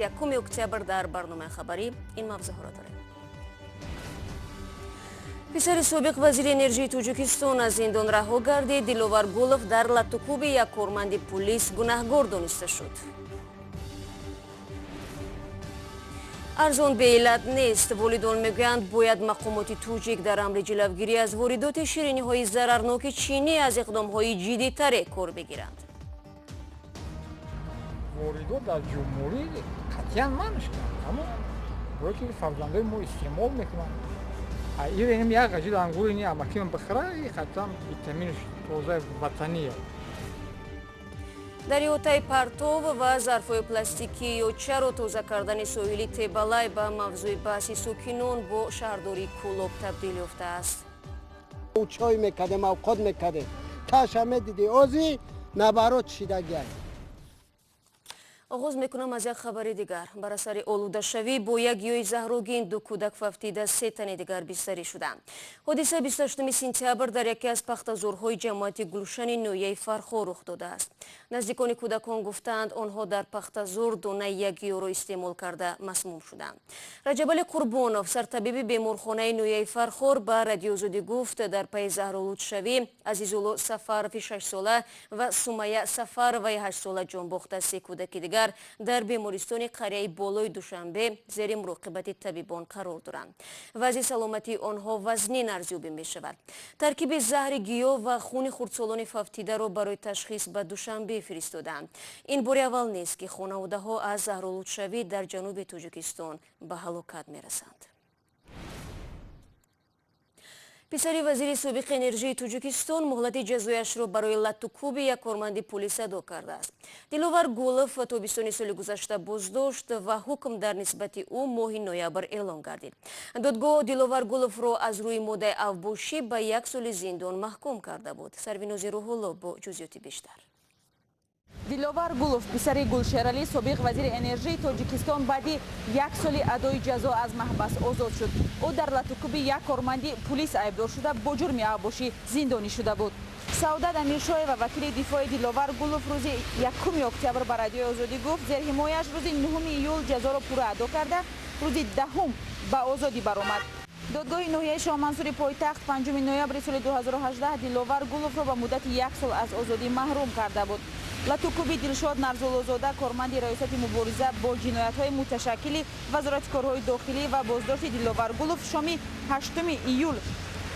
1 октябр дар барномаи хабарӣ ин мавзӯъҳоро дорем. Писари собиқ вазири энержии Тоҷикистон аз зиндон раҳо гардид. Диловар Гулов дар латтукӯби як корманди пулис гунаҳгор дониста шуд. Арзон беиллат нест. Волидон мегӯянд, бояд мақомоти тоҷик дар амри ҷилавгирӣ аз воридоти шириниҳои зарарноки чинӣ аз иқдомҳои ҷиддитаре кор бигиранд. Воридот дар ҷумҳурӣ қатъиян манъ шуданд, аммо бояд ки фарзандои мо истеъмол мекунанд. Ирем як ғажид ангур ини амакиам бихӯра, қатъан витаминш тозаи ватания. Дар иҳотаи партов ва зарфҳои пластикӣ ё чаро тоза кардани соҳили Тебалай ба мавзӯи баҳси сокинон бо шаҳрдории Кӯлоб табдил ёфтааст. Чой мекардем, авқот мекардем, таша медидӣ, ози набарот шидагиай. Оғоз мекунам аз як хабари дигар. Бар асари олудашавӣ бо як гиёҳи заҳрогин ду кӯдак фавтида, се тани дигар бистарӣ шуданд. Ҳодиса 28 сентябр дар яке аз пахтазорҳои ҷамоати Гулшани ноҳияи Фархор рух додааст. Наздикони кӯдакон гуфтаанд, онҳо дар пахтазор донаи як гиёҳро истеъмол карда масмум шуданд. Раҷабали Қурбонов, сартабиби беморхонаи ноҳияи Фархор, ба Радиоозодӣ гуфт, дар пайи заҳролудшавӣ Азизулло Сафарови 6-сола ва Сумая Сафароваи 8-сола ҷон бохта, се кӯдаки дигар дар бемористони қарияи болои Душанбе зери муроқибати табибон қарор доранд. Вазъи саломатии онҳо вазнин арзёбӣ мешавад. Таркиби заҳри гиёҳ ва хуни хурдсолони фавтидаро барои ташхис ба Душанбе фиристоданд. Ин бори аввал нест, ки хонаводаҳо аз заҳролудшавӣ дар ҷануби Тоҷикистон ба ҳалокат мерасанд. Писари вазири собиқи энержии Тоҷикистон муҳлати ҷазояшро барои латтукӯби як корманди пулис адо кардааст. Диловар Гулов тобистони соли гузашта боздошт ва ҳукм дар нисбати ӯ моҳи ноябр эълон гардид. Додгоҳ Диловар Гуловро аз рӯи моддаи авбошӣ ба як соли зиндон маҳкум карда буд. Сарвинози Рӯҳулло бо ҷузъиёти бештар. Диловар Гулов, писари Гулшералӣ, собиқ вазири энержии Тоҷикистон, баъди як соли адои ҷазо аз маҳбас озод шуд. Ӯ дар латукӯби як корманди пулис айбдор шуда, бо ҷурми авбошӣ зиндонӣ шуда буд. Саодат Амиршоева, вакили дифои Диловар Гулов, рӯзи 1 октябр ба Радиои Озодӣ гуфт, зерҳимояш рӯзи 9 июл ҷазоро пурра адо карда, рӯзи 10-ум ба озодӣ баромад. Додгоҳи ноҳияи Шоҳмансури пойтахт 5 ноябри соли 2018 Диловар Гуловро ба муддати як сол аз озодӣ маҳрум карда буд. Латукӯби Дилшод Нарзуллозода, корманди Раёсати мубориза бо ҷиноятҳои муташаккили Вазорати корҳои дохилӣ, ва боздошти Диловар Гулов шоми 8 июл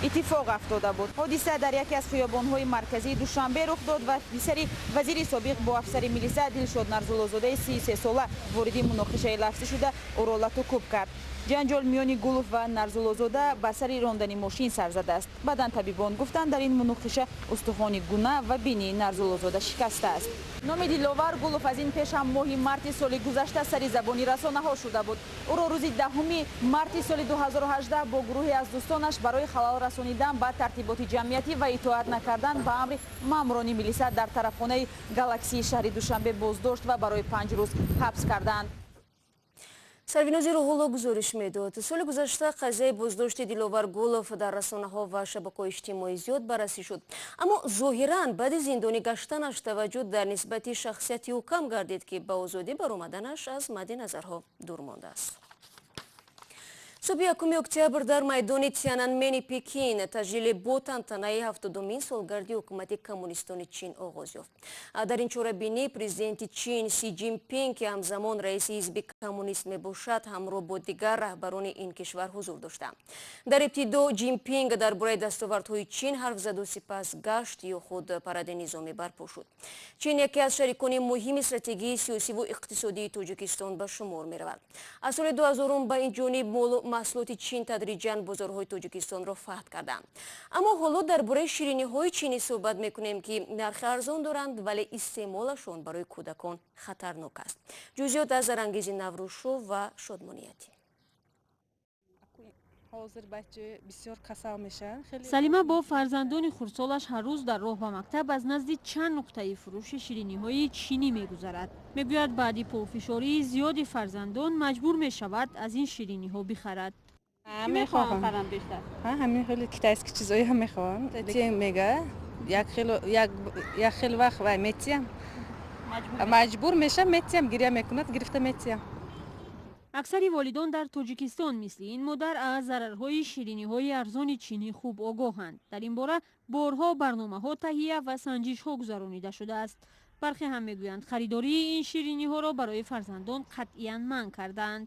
иттифоқ афтода буд. Ҳодиса дар яке аз хиёбонҳои марказии Душанбе рух дод ва писари вазири собиқ бо афсари милиса Дилшод Нарзуллозодаи 33-сола вориди муноқишаи лафзӣ шуда, ӯро латукӯб кард. Ҷанҷол миёни Гулов ва Нарзуллозода ба сари рондани мошин сар задааст. Баъдан табибон гуфтанд, дар ин муноқиша устухони гуна ва бинии Нарзуллозода шикастааст. Номи Диловар Гулов аз ин пеш ҳам моҳи марти соли гузашта сари забони расонаҳо шуда буд. Ӯро рӯзи 10 марти соли 2018 бо гурӯҳе аз дӯстонаш барои халал расонидан ба тартиботи ҷамъиятӣ ва итоат накардан ба амри маъмурони милиса дар тарафхонаи Галаксии шаҳри Душанбе боздошт ва барои 5 рӯз ҳабс карданд. Сарвинози Рӯҳулло гузориш медод. Соли гузашта қазияи боздошти Диловар Гулов дар расонаҳо ва шабакаҳои иҷтимоӣ зиёд баррасӣ шуд, аммо зоҳиран баъди зиндонӣ гаштанаш таваҷҷӯҳ дар нисбати шахсияти ӯ кам гардид, ки ба озодӣ баромаданаш аз мадди назарҳо дур мондааст. Субҳи 1 октябр дар майдони Тиананмени Пекин таҷлили бо тантанаи 70-умин солгарди ҳукумати коммунистони Чин оғоз ёфт. Дар ин чорабинӣ президенти Чин Си Ҷинпин, ки ҳамзамон раиси ҳизби коммунист мебошад, ҳамроҳ бо дигар раҳбарони ин кишвар ҳузур доштанд. Дар ибтидо Ҷинпинг дар бораи дастовардҳои Чин ҳарф заду сипас гашт ё худ паради низомӣ барпо шуд. Чин яке аз шарикони муҳими стратегии сиёсиву иқтисодии Тоҷикистон ба шумор меравад. Аз соли 2000 ба ин ҷониб молу маҳсулоти Чин тадриҷан бозорҳои Тоҷикистонро фатҳ карданд. Аммо ҳоло дар бораи шириниҳои чинӣ суҳбат мекунем, ки нархи арзон доранд, вале истеъмолашон барои кӯдакон хатарнок аст. Ҷузъиёт аз Зарангези Наврӯзшо ва Шодмониятӣ. Ҳозир бача бисёр касал мешаванд хеле. Салима бо фарзандони хурдсолаш ҳар рӯз дар роҳ ба мактаб аз назди чанд нуқтаи фурӯши шириниҳои чинӣ мегузарад. Мегӯяд, баъди пофишории зиёди фарзандон маҷбур мешавад аз ин шириниҳо бихарад. Мехоҳам, ҳамин хеле китайский чизои ҳам мехоҳам. Мега як хел вақт вай метиям, маҷбур мешам, метиям, гиря мекунад, гирифта метиям. Аксари волидон дар Тоҷикистон мисли ин модар аз зарарҳои шириниҳои арзони чинӣ хуб огоҳанд. Дар ин бора борҳо барномаҳо таҳия ва санҷишҳо гузаронида шудааст. Бархе ҳам мегӯянд, харидории ин шириниҳоро барои фарзандон қатъиян манъ кардаанд.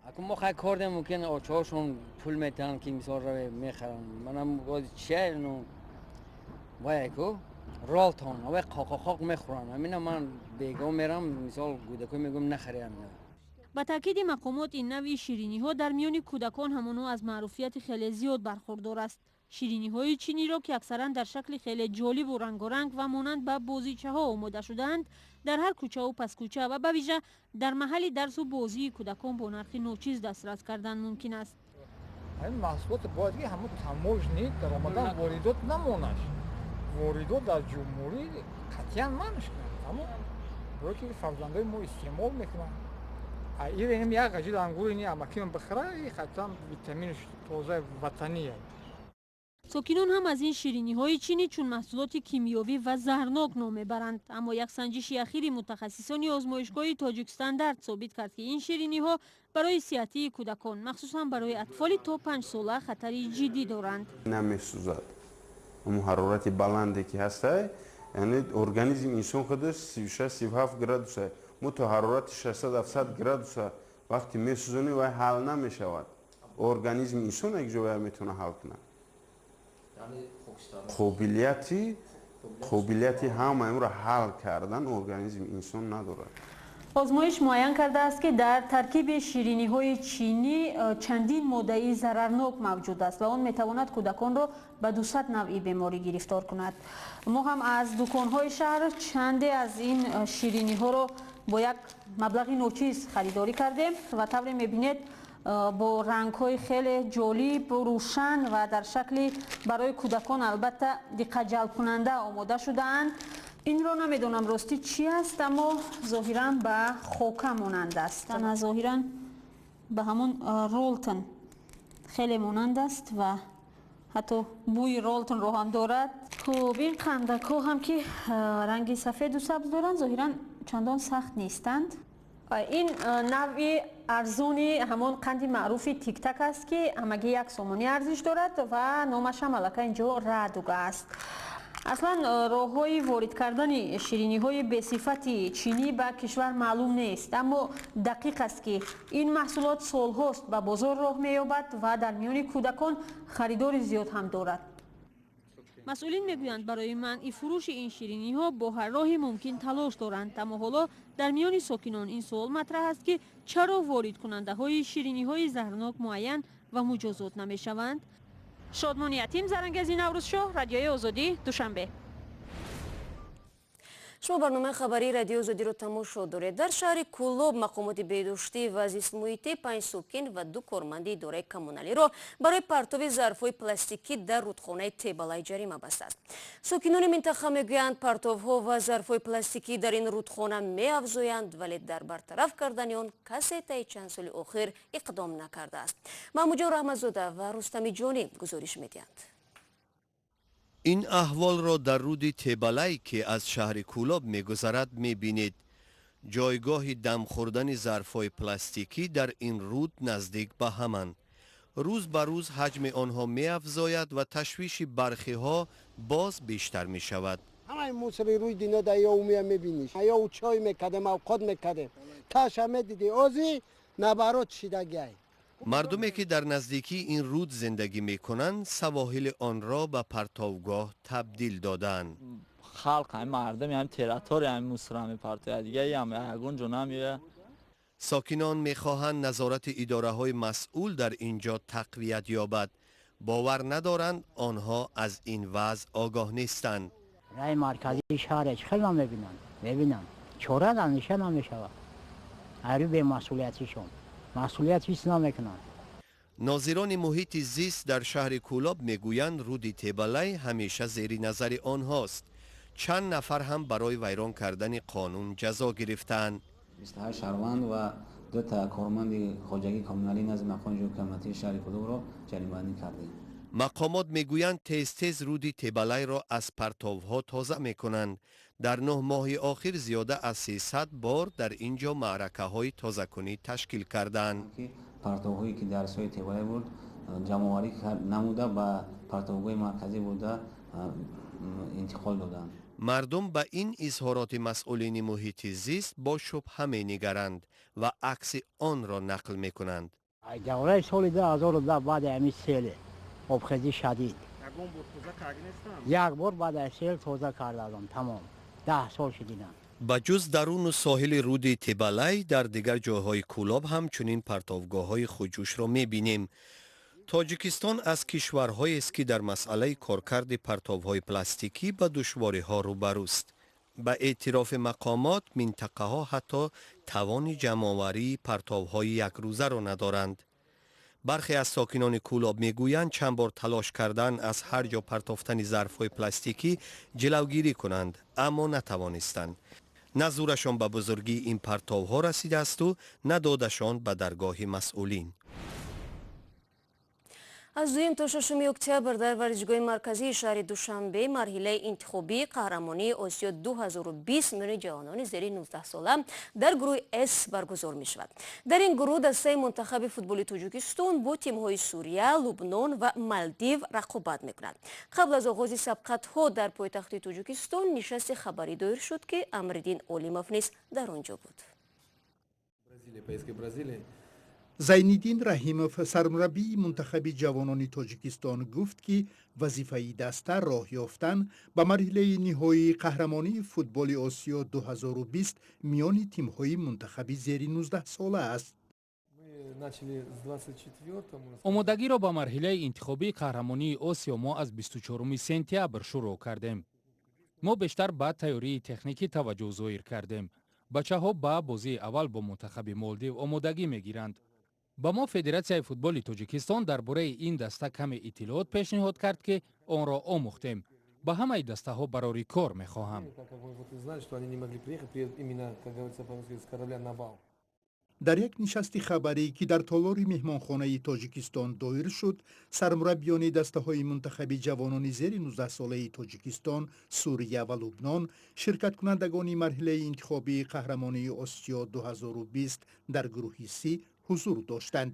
Акун мо хай кор дем, мумкин очаҳошон пул метиҳанд, ки мисол раве мехаранд. Манам чия ну вай ку Ролтон авай қоқоқоқ мехӯранд. Ҳамина ман бегоҳ мерам, мисол кӯдакҳо мегӯям, нахари ҳамина. Ба таъкиди мақомот, ин навъи шириниҳо дар миёни кӯдакон ҳамоно аз маъруфияти хеле зиёд бархурдор аст. Шириниҳои чиниро, ки аксаран дар шакли хеле ҷолибу рангоранг ва монанд ба бозичаҳо омода шудаанд, дар ҳар кӯчаву паскӯча ва ба вижа дар маҳалли дарсу бозии кӯдакон бо нархи ночиз дастрас кардан мумкин аст. Ҳамин маҳсулот бояд ки ҳамун таможни даромадан воридот намонаш. Воридот дар ҷумҳурӣ қатъиян манъш кунад, тамом. Барое ки фарзандои мо истеъмол мекунанд. Ира як ғаҷил ангур ини амакиам бихӯра, и қатъан витаминаш тозаи ватания. Сокинон ҳам аз ин шириниҳои чинӣ чун маҳсулоти кимиёвӣ ва заҳрнок ном мебаранд. Аммо як санҷиши ахири мутахассисони озмоишгоҳи Тоҷикстандарт собит кард, ки ин шириниҳо барои сиҳатии кӯдакон, махсусан барои атфоли то 5сола, хатари ҷиддӣ доранд. Намесӯзад. Ҳамун ҳарорати баланде ки ҳастай, яъне организми инсон худаш 36-37 градуса, мо то ҳарорати 600-700 градуса вақте месӯзонӣ, вай ҳал намешавад. Организми инсон як ҷо вай метавона ҳал кунад. Қобилияти ҳамаи ҳал кардан организми инсон надорад. Озмоиш муайян кардааст, ки дар таркиби шириниҳои чинӣ чандин моддаи зарарнок мавҷуд аст ва он метавонад кӯдаконро ба 200 навъи беморӣ гирифтор кунад. Мо ҳам аз дуконҳои шаҳр чанде аз ин шириниҳоро бо як маблағи ночиз харидорӣ кардем ва тавре мебинед, бо рангҳои хеле ҷолиб, рӯшан ва дар шакли барои кӯдакон албатта диққатҷалбкунанда омода шудаанд. Инро намедонам, ростӣ чӣ аст, аммо зоҳиран ба хока монанд аст. Ана, зоҳиран ба ҳамон Ролтон хеле монанд аст ва ҳатто бӯи Ролтонро ҳам дорад. Хуб, ин қандакҳо ҳам, ки ранги сафеду сабз доранд, зоҳиран чандон сахт нестанд. Ин навъи арзони ҳамон қанди маъруфи Тиктак аст, ки ҳамагӣ 1 сомонӣ арзиш дорад ва номаш ҳам аллакай инҷо Радуга аст. Аслан роҳҳои ворид кардани шириниҳои бесифати чинӣ ба кишвар маълум нест, аммо дақиқ аст, ки ин маҳсулот солҳост ба бозор роҳ меёбад ва дар миёни кӯдакон харидори зиёд ҳам дорад. Масъулин мегӯянд, барои манъи фурӯши ин шириниҳо бо ҳар роҳи мумкин талош доранд, аммо ҳоло дар миёни сокинон ин суол матраҳ аст, ки чаро воридкунандаҳои шириниҳои заҳрнок муайян ва муҷозот намешаванд. Шодмони Ятим, Зарангези Наврӯзшоҳ, Радиои Озодӣ, Душанбе. Шумо барномаи хабарии Радиои Озодиро тамошо доред. Дар шаҳри Кӯлоб мақомоти беҳдоштӣ ва зистмуҳитӣ панҷ сокин ва ду корманди идораи коммуналиро барои партови зарфҳои пластикӣ дар рудхонаи Тебалай ҷарима бастааст. Сокинони минтақа мегӯянд, партовҳо ва зарфҳои пластикӣ дар ин рудхона меафзоянд, вале дар бартараф кардани он касе таи чанд соли охир иқдом накардааст. Маҳмудҷон Раҳматзода ва Рустами Ҷонӣ гузориш медиҳанд. Ин аҳволро дар руди Тебалай, ки аз шаҳри Кӯлоб мегузарад, мебинед. Ҷойгоҳи дам хӯрдани зарфҳои пластикӣ дар ин руд наздик ба ҳаманд. Рӯз ба рӯз ҳаҷми онҳо меафзояд ва ташвиши бархиҳо боз бештар мешавад. Ҳамаи мусори рӯи дино да ё умия мебиниш. Ё чой мекардем, авқот мекардем, таша медидӣ, ози набарот шидагиай. Мардуме, ки дар наздикии ин руд зиндагӣ мекунанд, савоҳили онро ба партовгоҳ табдил додаанд. Халқ, ҳами мардами ҳами территория ҳами мусора мепартояд, дига ям ягон ҷо намеояд. Сокинон мехоҳанд назорати идораҳои масъул дар ин ҷо тақвият ёбад. Бовар надоранд, онҳо аз ин вазъ огоҳ нестанд. Раи марказии шаҳре чӣ хел намебинанд? Мебинанд, чора андеша намешавад. Ари бемасъулиятишон, масъулият ҳис намекунанд. Нозирони муҳити зист дар шаҳри Кӯлоб мегӯянд, руди Тебалай ҳамеша зери назари онҳост. Чанд нафар ҳам барои вайрон кардани қонун ҷазо гирифтаанд. 28 шаҳрванд ва дута корманди хоҷагии коммуналӣ назди мақоми ҷумҳурии шаҳри Кӯлобро ҷаримабандӣ кардем. Мақомот мегӯянд, тез тез руди Тебалайро аз партовҳо тоза мекунанд. Дар 9 моҳи охир зиёда аз 300 бор дар ин ҷо маъракаҳои тозакунӣ ташкил карданд. Партовҳое ки дар соҳили Тебалай буд, ҷамъоварӣ намуда ба партовгоҳи марказӣ бурда интиқол доданд. Мардум ба ин изҳороти масъулини муҳити зист бо шубҳа менигаранд ва акси онро нақл мекунанд. Давраи соли 2010 баъди ҳамин сел обхезӣ шадид. Як бор баъд аз сел тоза кардадам, тамом. 10 сол шудинам. Ба ҷуз даруну соҳили руди Тебалай, дар дигар ҷойҳои Кӯлоб ҳам чунин партовгоҳҳои хуҷӯшро мебинем. Тоҷикистон аз кишварҳоест, ки дар масъалаи коркарди партовҳои пластикӣ ба душвориҳо рӯбарӯст. Ба эътирофи мақомот, минтақаҳо ҳатто тавони ҷамъоварии партовҳои якрӯзаро надоранд. Бархе аз сокинони Кӯлоб мегӯянд, чанд бор талош кардан аз ҳар ҷо партофтани зарфҳои пластикӣ ҷилавгирӣ кунанд, аммо натавонистанд. На зӯрашон ба бузургии ин партовҳо расидаасту на додашон ба даргоҳи масъулин. Аз 2 то 6 октябр дар варзишгоҳи марказии шаҳри Душанбе марҳилаи интихобии қаҳрамонии Осиё 2020 миёни ҷавонони зери 19 сола дар гурӯҳи С баргузор мешавад. Дар ин гурӯҳ дастаи мунтахаби футболи Тоҷикистон бо тимҳои Сурия, Лубнон ва Малдив рақобат мекунад. Қабл аз оғози сабқатҳо дар пойтахти Тоҷикистон нишасти хабарӣ доир шуд, ки Амриддин Олимов низ дар он ҷо буд. Зайниддин Раҳимов, сармураббии мунтахаби ҷавонони Тоҷикистон, гуфт, ки вазифаи даста роҳ ёфтан ба марҳилаи ниҳоии қаҳрамонии футболи Осиё 2020 миёни тимҳои мунтахаби зери 19 сола аст. Омодагиро ба марҳилаи интихобии қаҳрамонии Осиё мо аз 24 сентябр шурӯъ кардем. Мо бештар ба тайёрии техникӣ таваҷҷӯҳ зоҳир кардем. Бачаҳо ба бозии аввал бо мунтахаби Молдив омодагӣ мегиранд. Ба мо Федератсияи футболи Тоҷикистон дар бораи ин даста каме иттилоот пешниҳод кард, ки онро омӯхтем. Ба ҳамаи дастаҳо барори кор мехоҳам. Дар як нишасти хабарӣ, ки дар толори меҳмонхонаи Тоҷикистон доир шуд, сармураббиёни дастаҳои мунтахаби ҷавонони зери 19-солаи Тоҷикистон, Сурия ва Лубнон, ширкаткунандагони марҳилаи интихобии қаҳрамонии Осиё 2020 дар гурӯҳи С ҳузур доштанд.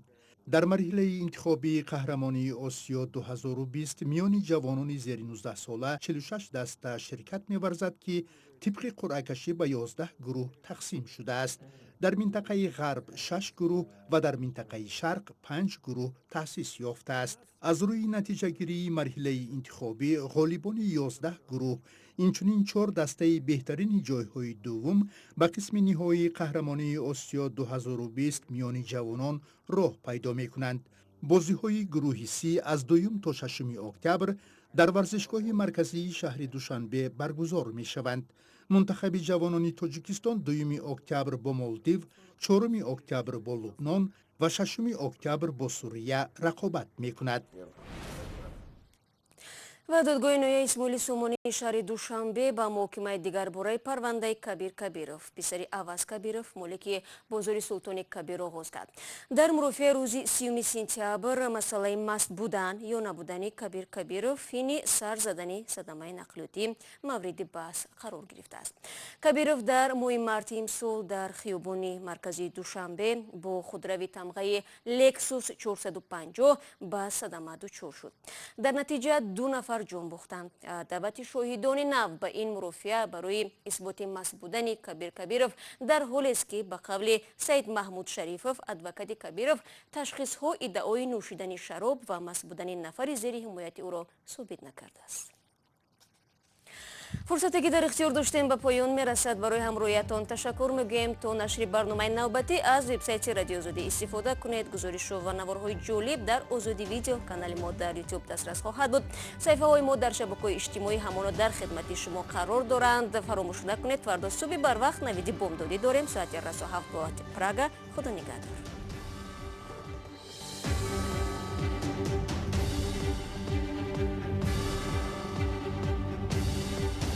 Дар марҳилаи интихобии қаҳрамонии Осиё 2020 миёни ҷавонони зери 19 сола 46 даста ширкат меварзад, ки тибқи қуръакашӣ ба 11 гурӯҳ тақсим шудааст. Дар минтақаи ғарб 6 гурӯҳ ва дар минтақаи шарқ 5 гурӯҳ таъсис ёфтааст. Аз рӯи натиҷагирии марҳилаи интихобӣ ғолибони 11 гурӯҳ, инчунин 4 дастаи беҳтарини ҷойҳои дуввум ба қисми ниҳоии қаҳрамонии Осиё 2020 миёни ҷавонон роҳ пайдо мекунанд. Бозиҳои гурӯҳи С аз 2 то 6 октябр дар варзишгоҳи марказии шаҳри Душанбе баргузор мешаванд. Мунтахаби ҷавонони Тоҷикистон 2 октябр бо Молдив, 4 октябр бо Лубнон ва 6 октябр бо Сурия рақобат мекунад. Ва додгоҳи ноҳияи Исмоили Сомонии шаҳри Душанбе ба муҳокимаи дигарбораи парвандаи Кабир Кабиров, писари Аваз Кабиров, молики бозори Султони Кабир оғоз кард. Дар мурофиаи рӯзи 30 сентябр масъалаи маст будан ё набудани Кабир Кабиров ҳини сар задани садамаи нақлиётӣ мавриди баҳс қарор гирифтааст. Кабиров дар моҳи марти имсол дар хиёбони марказии Душанбе бо худрави тамғаи Лексус 450 ба садама дучор шуд. Дар натиҷа 2 нафар ҷон бохтанд. Даъвати шоҳидони нав ба ин мурофиа барои исботи маст будани Кабир Кабиров дар ҳолест, ки ба қавли Саид Маҳмуд Шарифов, адвокати Кабиров, ташхисҳо иддаои нӯшидани шароб ва маст будани нафари зери ҳимояти ӯро собит накардааст. Фурсате ки дар ихтиёр доштем ба поён мерасад. Барои ҳамроҳиятон ташаккур мегӯем. То нашри барномаи навбатӣ аз вебсайти Радио Озодӣ истифода кунед. Гузоришу ва наворҳои ҷолиб дар Озодӣ видео канали мо дар Ютуб дастрас хоҳад буд. Саҳифаҳои мо дар шабакаҳои иҷтимоӣ ҳамоно дар хидмати шумо қарор доранд. Фаромӯш накунед, фардо субҳи барвақт навиди бомдодӣ дорем. Соати 7 бо Прага. Худо нигаҳдор.